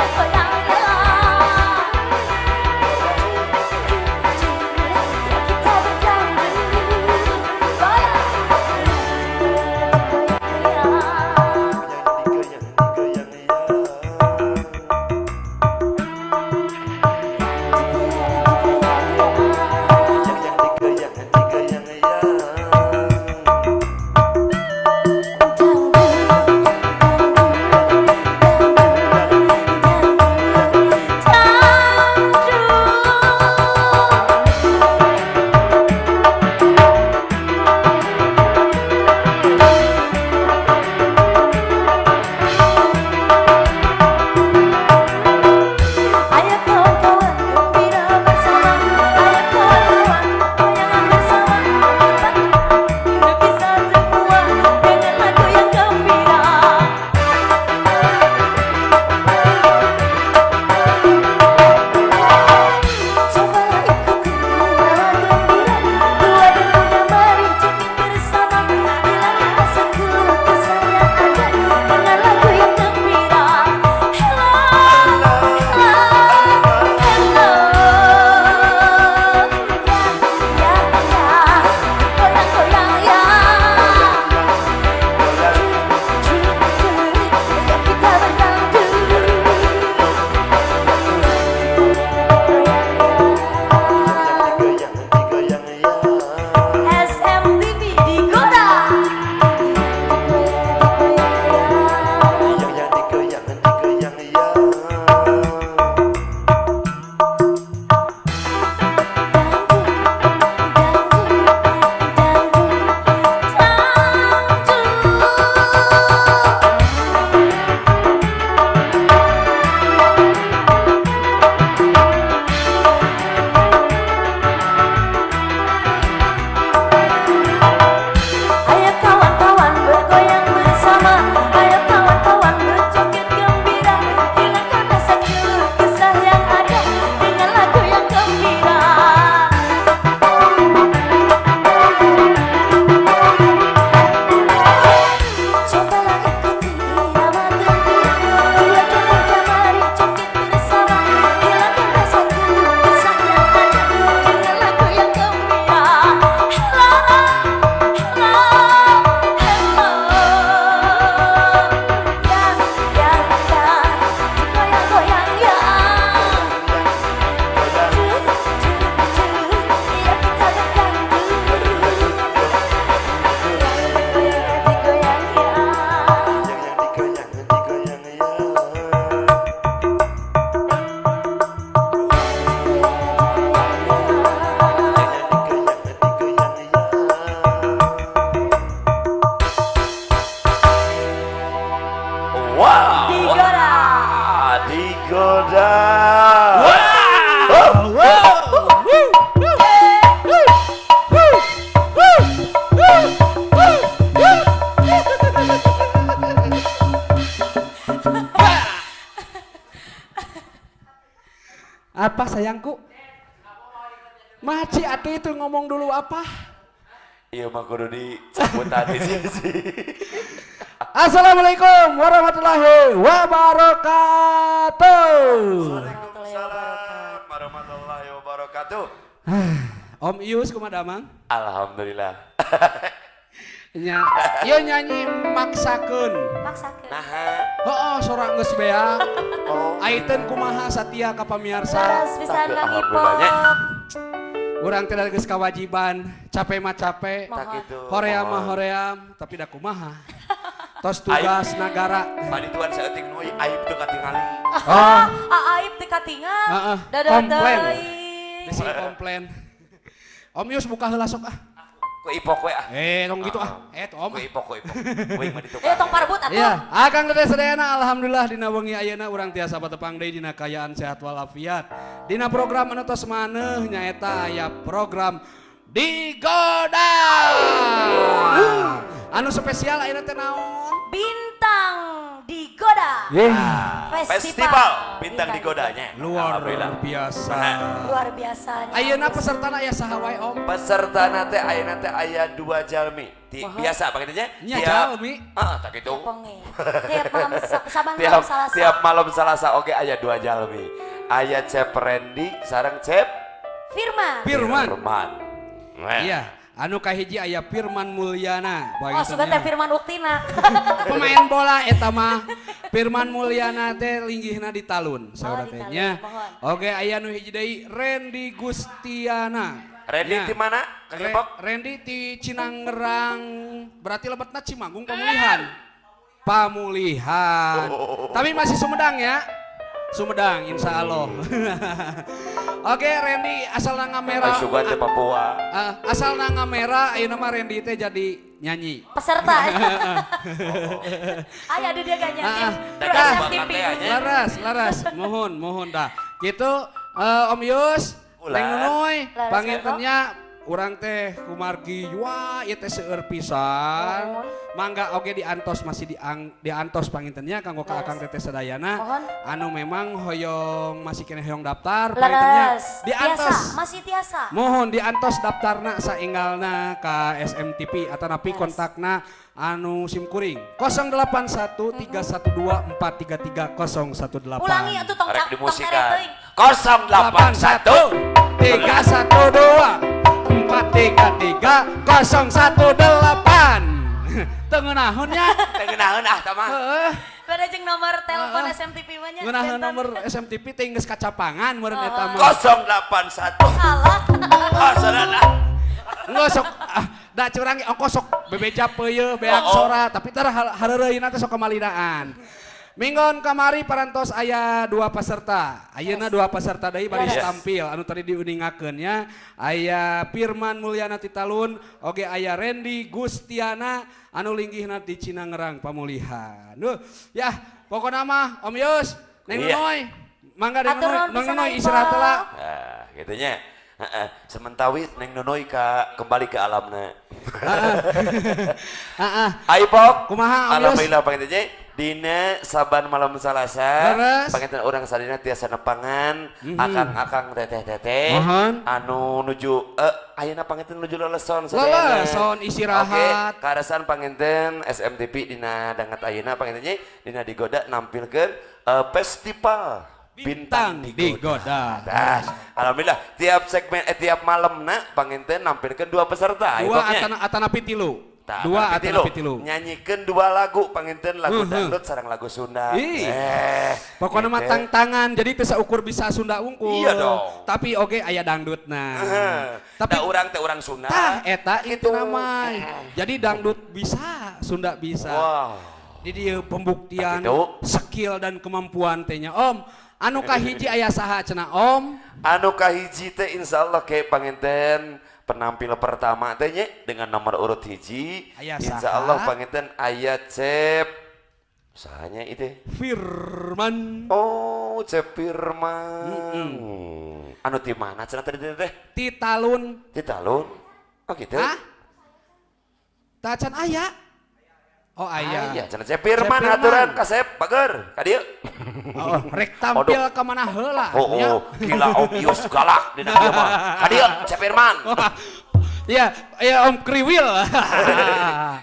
Goyang-goyang ya. Ya kita berdangdut. Goyang. Ya. Goyang digoyang ya. Yang yang digoyang digoyang ya. Ayo kawan-kawan gembira bersama. Ayo kawan-kawan goyangan bersama. Kita bisa semua dengan lagu yang gembira. Cobalah ikuti irama gembira. Tua dan muda mari joget bersama. Hilangkan rasa keluh kesah yang ada dengan lagu yang gembira. Hello, hello, hello. Ya, ya, ya. Goyang-goyang ya. Ya kita berdangdut. Yang digoyang digoyang ya. SMTV Digoda. Yang yang digoyang digoyang ya. Ayo kawan-kawan bergoyang bersama. Ayo kawan-kawan berjoget gembira. Hilangkan rasa keluh kesah yang ada dengan lagu yang gembira. Cobalah ikuti irama gembira. Tua dan muda mari joget bersama. Hilangkan rasa keluh kesah yang ada dengan lagu yang gembira. Hello, hello, hello. Ya, ya, ya. Goyang-goyang ya. Ya kita berdangdut. Goyang ya. Yang yang digoyang digoyang ya. Yang yang digoyang digoyang ya. Wow. Digoda. Digoda. Wow. Apa sayangku? Maci atuh itu ngomong dulu apa? Iya mah kudu disebut tadi sih. Assalamualaikum warahmatullahi wabarakatuh. Waalaikumsalam warahmatullahi wabarakatuh. Om Ius kumaha damang? Alhamdulillah. Nya, ieu nyanyi maksakeun. Maksakeun. Nah, Heeh, sora geus beak. Oh. Aiten kumaha satia ka pamirsa? Terus bisa Alhamdulillah, nya. ngipop. Urang teh geus kewajiban, capek mah capek, Tak gitu. hoream mah hoream, tapi da kumaha. Tos tugas nagara. Tadi tuan saeutik nu aib teu katingali. Oh, Ah, aib teu katingal. Heeh, Dadah komplain. teuing. Bisi komplain. Om Yus buka heula sok ah. Ku ipok we ah. Eh, tong gitu ah. Eh, tuh Om. Ku ipok, ku ipok. Uing mah ditukar. Eh, tong parebut atuh. Iya, Akang Teteh sadayana alhamdulillah dina wengi ayeuna urang tiasa patepang deui dina kayaan sehat walafiat. Dina program anu tos maneuh nyaeta aya program Digoda. Anu spesial ayeuna teh naon? Bintang Digoda. Yeah. Festival Bintang Digodanya. Luar Alhamdulillah. biasa. Luar biasanya. Ayeuna pesertana aya saha wae, Om? Peserta teh ayeuna teh aya dua jalmi. Ti, biasa panggilnya. Nya jalmi. Ah, tak gitu. Ponge. Tiap malam saban Tiap malam Salasa. tiap malam Salasa oke aya dua jalmi. Aya Cep Randy sareng Cep Firman. Firman. Firman. Nah. Iya, anu kahiji aya Firman Mulyana. Oh, sugan teh Firman Uktina. Pemain bola eta mah. Firman Mulyana teh linggihna di Talun, saudara Oh, di teh Talun, nya. mohon. Oke, aya nu hiji deui Randy Gustiana. Randy Nya. di mana? Kang Epok? Randy ti Cinangerang, berarti lebetna Cimanggung Pamulihan. Pamulihan. Oh. Tapi masih Sumedang ya. Sumedang insya Allah. Oke, Randy asal ngamera. Ay, sugan teh Papua. Asal ngamera ayeuna mah Randy teh jadi nyanyi. Peserta. Aya ada dia gak nyanyi. Ah, Terus ah. SMTP. Nya. Laras, laras, mohon, mohon dah. Gitu, Om Yus, Ulah. Neng Nunuy, Laras, pangintennya urang teh kumargi, wah ieu teh seueur pisan. Mohon. Mangga oge diantos masih diantos pangintennya kanggo ka Laras. Akang Teteh sadayana. Mohon. Anu memang hoyong masih keneh hoyong daftar pangintennya Leres. diantos. Tiasa, masih tiasa. Mohon diantos daftarna saenggalna ka SMTP atau napi Leres. kontakna anu simkuring 081 312 433 018. Ulangi atuh tong Rek tong dimusikan. teuing. 081 312 433 018. Teu ngeunaheun nya. Teu ngeunaheun ah tah mah. Heeh. Pada jeung nomor telepon Heeh. SMTP mah nya. Ngeunaheun benten. nomor SMTP teh geus kacapangan meureun eta mah. 081. Salah. Oh, salah. Enggak sok ah, da curang ge ongko sok bebeja peuyeeh beak Oh, oh. sora tapi tara hareureuyna teh sok kemalinaan. Minggon kamari parantos aya dua peserta. Ayeuna dua peserta deui baris Yes. tampil anu tadi diuningakeun nya. Aya Firman Mulyana Titalun, oge aya Randy Gustiana anu linggihna di Cinangerang Pamulihan. Duh, ya pokona mah Om Yus, Neng Iya. Nunoy, mangga Neng Atur Nunoy, nuhun Neng pisan, Nunoy Ipong. istirahat heula. Nah, gitu nya. Heeh, sementawis Neng Nonoy ka kembali ke alamna. Heeh. Ayo Pok. Kumaha, Om Yus? Alhamdulillah panginten nya dina saban malam Salasa. Leres. Panginten urang sadina tiasa nepangan akang-akang teteh-teteh Mohon. anu nuju ayeuna panginten nuju leleson sadayana. Leleson, istirahat. Oke, karasan panginten SMTP dina danget ayeuna panginten nya dina digoda nampilkeun festival Bintang Digoda. Nah, alhamdulillah tiap segmen tiap malam na panginten nampilkeun dua peserta. Dua Ipoknya. atana atanapi tilu. Tah, Dua tapi tilu. atanapi tilu. Nyanyikeun dua lagu panginten lagu dangdut sareng lagu Sunda. Ih. Pokoknya mah gitu. tang-tangan, jadi teu saukur bisa Sunda unggul. Iya dong. Tapi oge aya dangdutna. Heeh. Tapi Da urang teh urang Sunda. tah eta itu Gitu. nama. Jadi dangdut bisa, Sunda bisa. Wah. Di dieu pembuktian Tah gitu. skill dan kemampuan teh nya. Om, anu kahiji aya saha cenah Om? Anu kahiji teh insyaallah ke panginten penampil pertama teh nya dengan nomor urut hiji. Aya Insyaallah saha? panginten aya Cep sahanya itu. Firman Oh, Cep Firman. Anu di mana cenah tadi teh? Titalun. Di Talun. Oh gitu. Hah? Tacan aya? Oh aya. Aya, cenah Cep Firman Cep Firman. aturan kasep bager ka dieu. Oh, rek tampil ka mana heula Oh, nya. oh, gila Om Yus galak dina dieu mah. Ka dieu Cep Firman. Iya, iya Om Kriwil.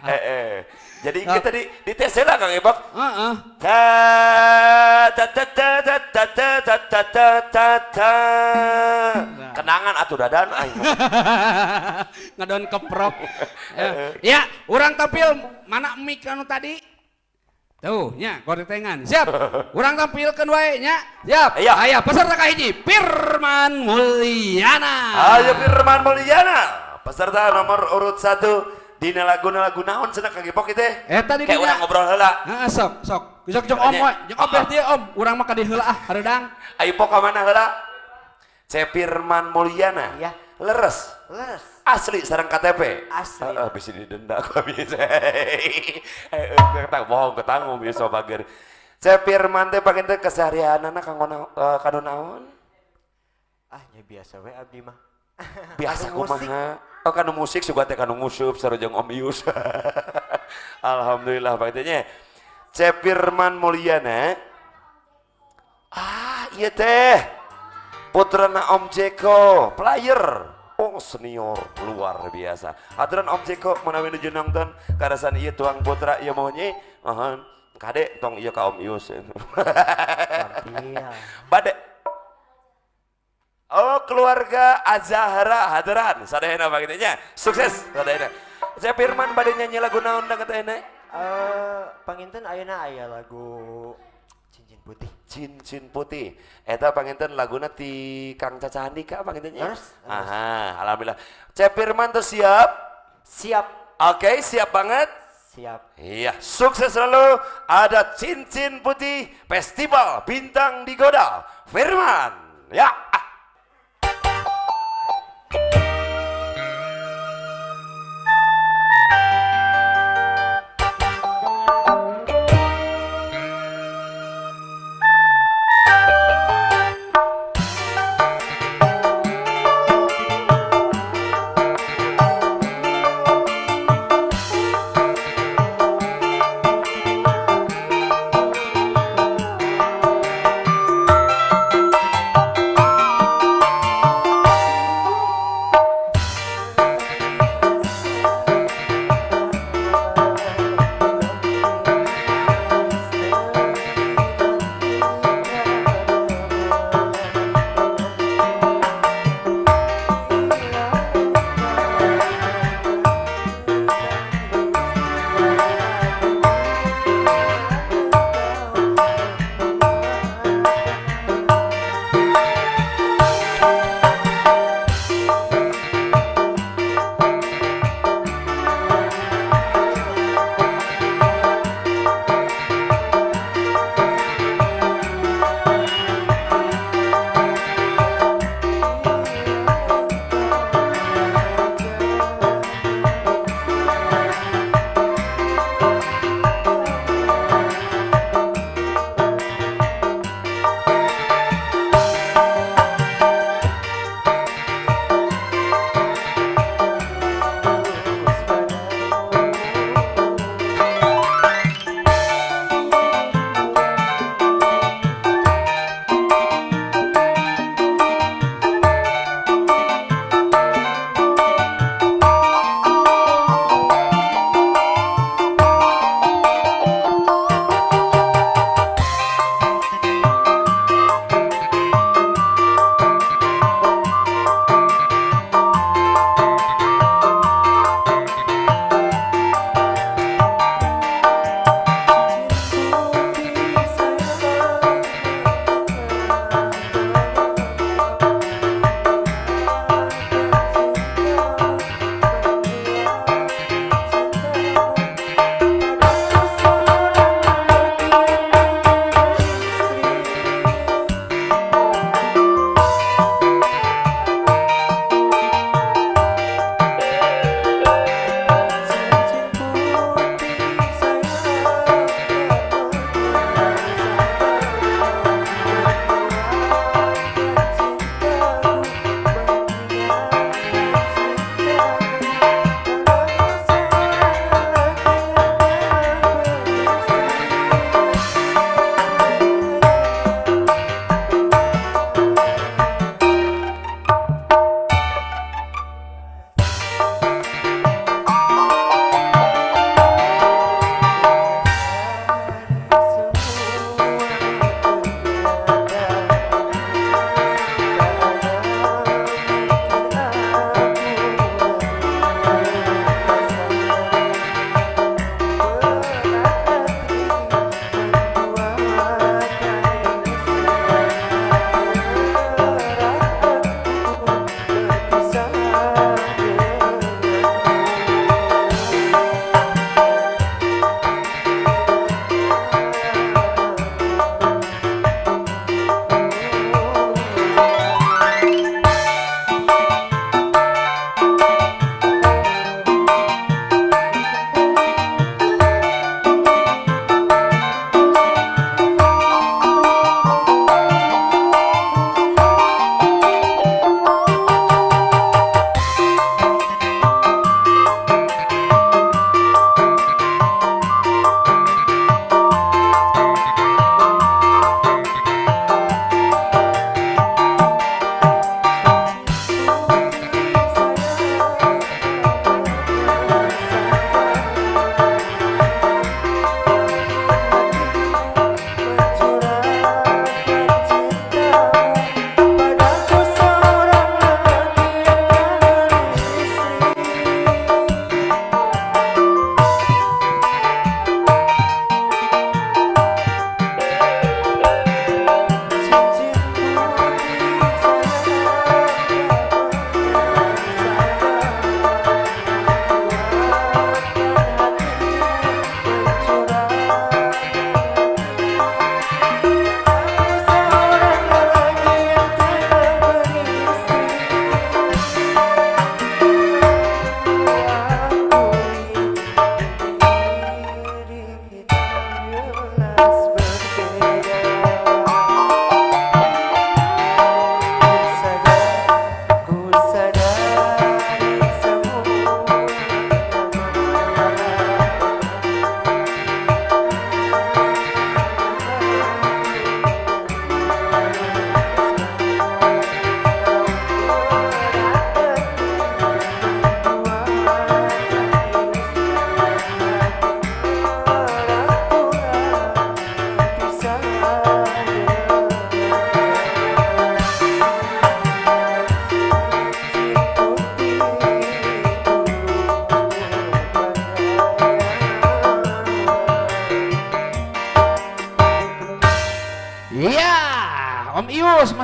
Eh, eh. Jadi kita di tes lah Kang Ebok. Heeh. Ta ta ta ta ta ta ta ta ta ta ta ta. Kenangan atuh dadan aing. Ngedon keprok. Ya, urang tampil mana mic anu tadi? Tuh, nya goretengan. Siap. Urang tampilkeun wae nya. Siap. Iya. Aya peserta kahiji Firman Mulyana. Ayo Firman Mulyana, peserta nomor urut 1 dina lagu naon cenah Kang Ipok ieu teh? Eta di Kayak dinya. urang ngobrol heula. Heeh, sok, sok. Sok jong Om we. Jeung obeh dieu Om. Urang mah ka dieu heula ah, hareudang. Ayo Pok ka mana heula? C Firman Mulyana. Iya. Leres. Leres. Asli sareng KTP. Asli. Heeh, bisa didenda kok bisa. Ketang bohong ketanggung bisa bager. C Firman teh panginten keseharianana kanggo kanu naon? Ah, nya biasa we abdi mah. Biasa Kanu musik. kumaha? Oh kanu musik suka teh kanu ngusup sareng jeung Om Yus. Alhamdulillah panginten nya. C Firman Mulyana ieu teh? Putrana Om Jeko, player. Oh, senior luar biasa. Aturan Om Jeko menawi nuju nonton karasan ieu tuang putra ieu mohon nyi. Mohon kade tong ieu ka Om Ius. Tampil. Bade. Oh, keluarga Azahra haturan sadayana pagitnya. Sukses sadayana. Saya Firman bade nyanyi lagu naon da katanya? Panginten ayeuna aya lagu Cincin Putih. Cincin Putih. Eta panginten laguna ti Kang Caca Andika panginten nya. Leres, leres. Aha, alhamdulillah. Cep Firman tuh siap? Siap. Oke, siap banget. Siap. Iya, sukses selalu. Ada Cincin Putih Festival Bintang di Goda. Firman. Ya.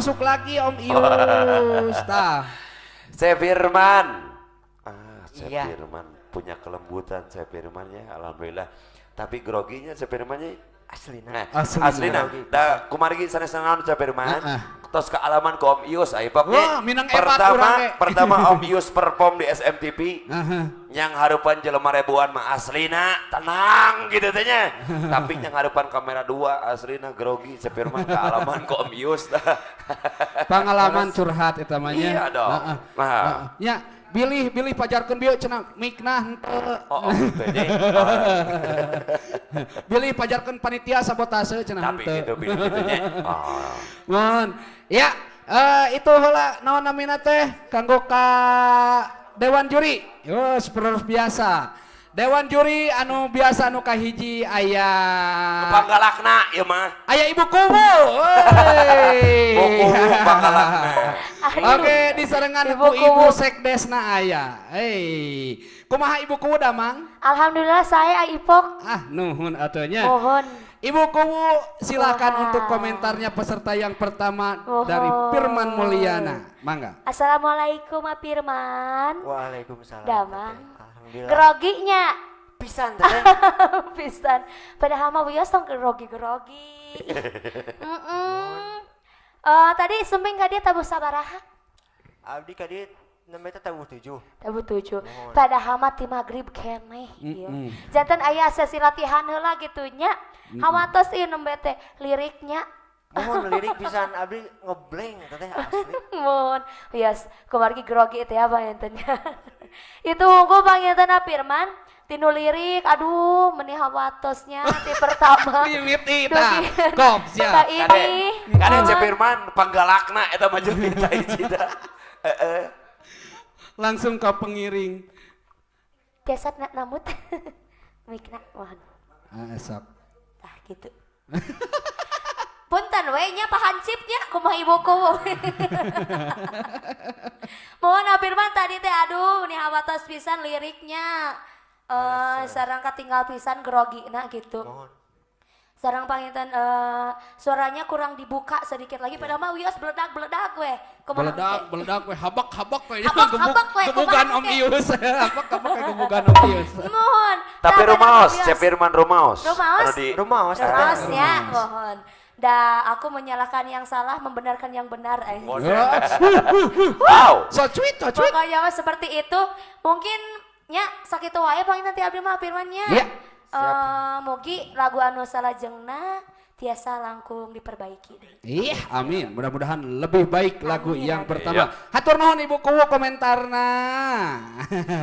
masuk lagi Om Ius. Tah. Saya Firman. Ah, saya Iya. Firman punya kelembutan saya Firman ya, alhamdulillah. Tapi groginya saya Firmannya. Aslina. Nah, Aslina. aslina. Da kumargi sanes naon Ceu Firman. Heeh. Tos kaalaman ku Om Ius aya poknya. Wah, minang hebat Pertama, urang ge. pertama Om Ius perform di SMTV. Aha. Yang harupan jelema ribuan mah aslina tenang gitu teh nya. Tapi yang harupan kamera dua aslina grogi Ceu Firman kaalaman ku Om Ius. Pengalaman curhat eta mah nya. Iya dong. Heeh. Nah. Heeh. Nya, bilih bilih pajarkeun bieu cenah mikna henteu. Oh, oh gitu nya. Bilih pajarkeun panitia sabotase cenah Tapi henteu. gitu bilih gitu nya. Oh. Mohon. Ya, itu heula naon namina teh kanggo ka dewan juri. Yo, seperti biasa. Dewan juri anu biasa anu kahiji aya Panggalakna ieu mah. aya Ibu Kuwu. Wey. Bu Kuwu panggalakna. Oke, disarengan Ibu ku Ibu Kuwu. Sekdesna aya. Hei, kumaha Ibu Kuwu damang? Alhamdulillah saya Ipok. Ah, nuhun atuh nya. Mohon. Ibu Kuwu, silakan Wah. untuk komentarnya peserta yang pertama Mohon. dari Firman Mulyana. Mangga. Assalamualaikum Ma Firman. Waalaikumsalam. Damang. Teteh. Alhamdulillah. Groginya Pisan teteh. pisan. Padahal mah wios tong grogi-grogi. Tadi sumping ka dia tabuh sabaraha? Abdi ka dieu nembe teh tabuh 7. Tabuh 7. Mohon. Padahal mah ti magrib keneh ieu. Janten aya sesi latihan heula gitu nya. Hawatos ieu nembe teh liriknya. Mohon lirik pisan abdi ngeblank teteh asli. Mohon. Wios kumargi grogi teh apa nya. Itu unggul panginten Firman tinu lirik aduh meni hawatosnya ti pertama. Mimiti tah. Dugi. Kop siap. Ka ini. Kade Mohon. Ceu Firman panggalakna eta mah jeung kita hiji tah. Heeh. Langsung ke pengiring. Tiasa na namut. Mikna mohon. Ah, sok. Tah gitu. Punten we nya pahancipnya kumaha ibu kuwu. Mohon Firman tadi teh aduh meni hawatos pisan liriknya. Sareng katinggal pisan grogina gitu. Mohon. Sareng panginten suaranya kurang dibuka sedikit lagi padahal mah wios beledak-beledak we. Kumaha Beledak, engke? beledak we habak habak we. Habak, habak we, Gebugan kumaha Om engke? Ius. Habak habak we gebugan Om Ius. Mohon. Tapi Tah, rumaos, bener, Ceu wios. Firman rumaos. Rumaos? Anu di Rumaos teteh. Rumaos ya, mohon. Da aku menyalahkan yang salah, membenarkan yang benar. Eh. Wow. So cuit, so cuit. Pokoknya mah seperti itu. Mungkin nya sakitu wae paling nanti abdi mah Firmannya. Iya. Mugi lagu anu salajengna tiasa langkung diperbaiki deh. Iya, amin. Mudah-mudahan lebih baik lagu Amin, yang amin. pertama. Hatur nuhun Ibu Kuwu komentarna.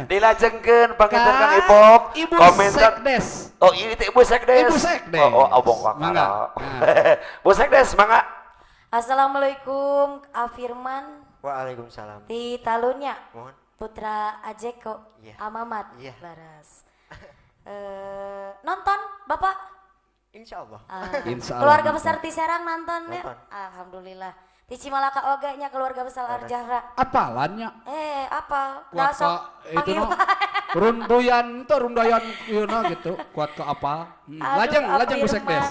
Dilajengkeun panginten Kang Ka Ipok. Ibu Komentar. Sekdes. Oh, ini teh Ibu Sekdes. Ibu Sekdes. Oh, oh abong Mangga. kakara. Nah. Bu Sekdes, mangga. Assalamualaikum Afirman Waalaikumsalam. di Talunya Mohon. Putra Ajeko Iya. Amamat Iya. Laras. Nonton Bapak? Insya Allah. Ah, Insya Allah keluarga nonton. besar di Serang nonton ya? Nonton. Alhamdulillah. Di Cimalaka oge nya keluarga besar Arjahra. Apalannya? Apa? Kuat Dah sok ka itu panggil. no. Runduyan tuh rundayan ieu na gitu. Kuat ke apa? Aduh, Lajeng, lajeng Bu Apirman. Sekdes.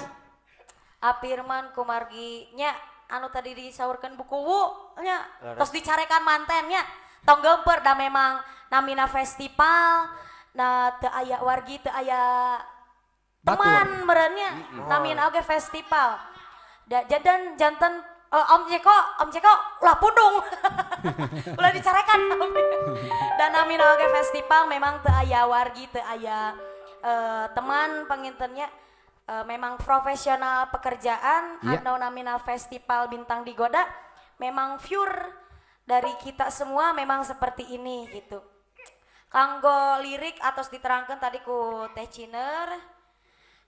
Apirman kumargi nya anu tadi disaurkeun buku wu nya Laras. terus dicarekan mantennya tong gemper da memang namina festival nah teu aya wargi teu aya Batur. teman meureunnya namina oge festival da janten janten Om Jeko ulah pundung ulah dicarekan dan namina oge festival memang teu aya wargi teu aya teman pangintennya memang profesional pekerjaan Iya. anu namina festival bintang digoda memang pure dari kita semua memang seperti ini gitu. Kanggo lirik atos diterangkan tadi ku Teh Ciner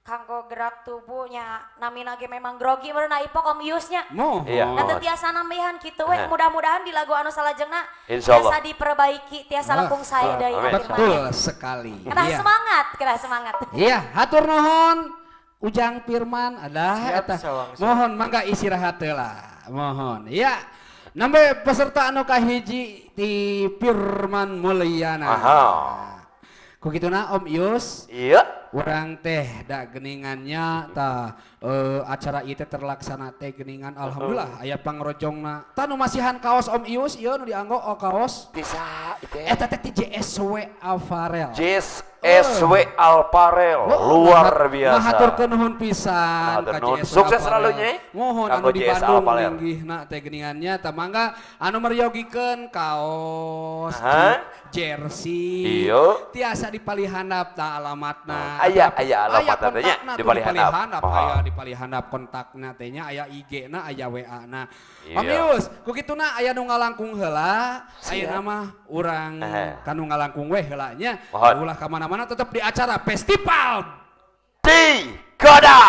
kanggo gerak tubuhnya namina ge memang grogi meureun ipok Om Iusnya. Mohon. Iya. Nanti tiasa nambihan gitu we Eh. mudah-mudahan di lagu anu salajengna Insya Allah. tiasa diperbaiki tiasa Wah. langkung sae deui Amin. Betul sekali. Kedah Iya. semangat, kedah semangat. Iya, hatur nuhun Ujang Firman ada Siap, eta. sawang, siap. Mohon mangga istirahat heula. Mohon. Iya. Nembe peserta anu kahiji ti Firman Mulyana. Aha. Ku kituna Om Yus Iya. Urang teh da geningannya tah acara ieu teh terlaksana teh geningan, alhamdulillah aya pangrojongna. Tah, nu masihan kaos Om Ius ieu nu dianggo, oh, kaos. Bisa itu. Eta teh ti JSW Alfarel. JSW Alparel luar biasa. Ngahaturkeun nuhun pisan Hatur ka nuhun. JSW Sukses Alfarel. selalu nya. Mohon Kanggo anu di JS Bandung Alparel. linggihna teh geningannya, tah mangga anu meryogikeun kaos, Aha. jersey. Iyo. Tiasa di palihandap tah alamatna. Aya, aya alamatna teh nya, kontakna di tuh palihandap. Aya di palihandap kontakna teh nya, aya IG-na, aya WA-na. Om Yus, ku kituna aya nu ngalangkung heula, ayeuna mah urang kanu ngalangkung we heula nya. Mohon. Ulah ka mana-mana, tetep di acara festival Di Goda.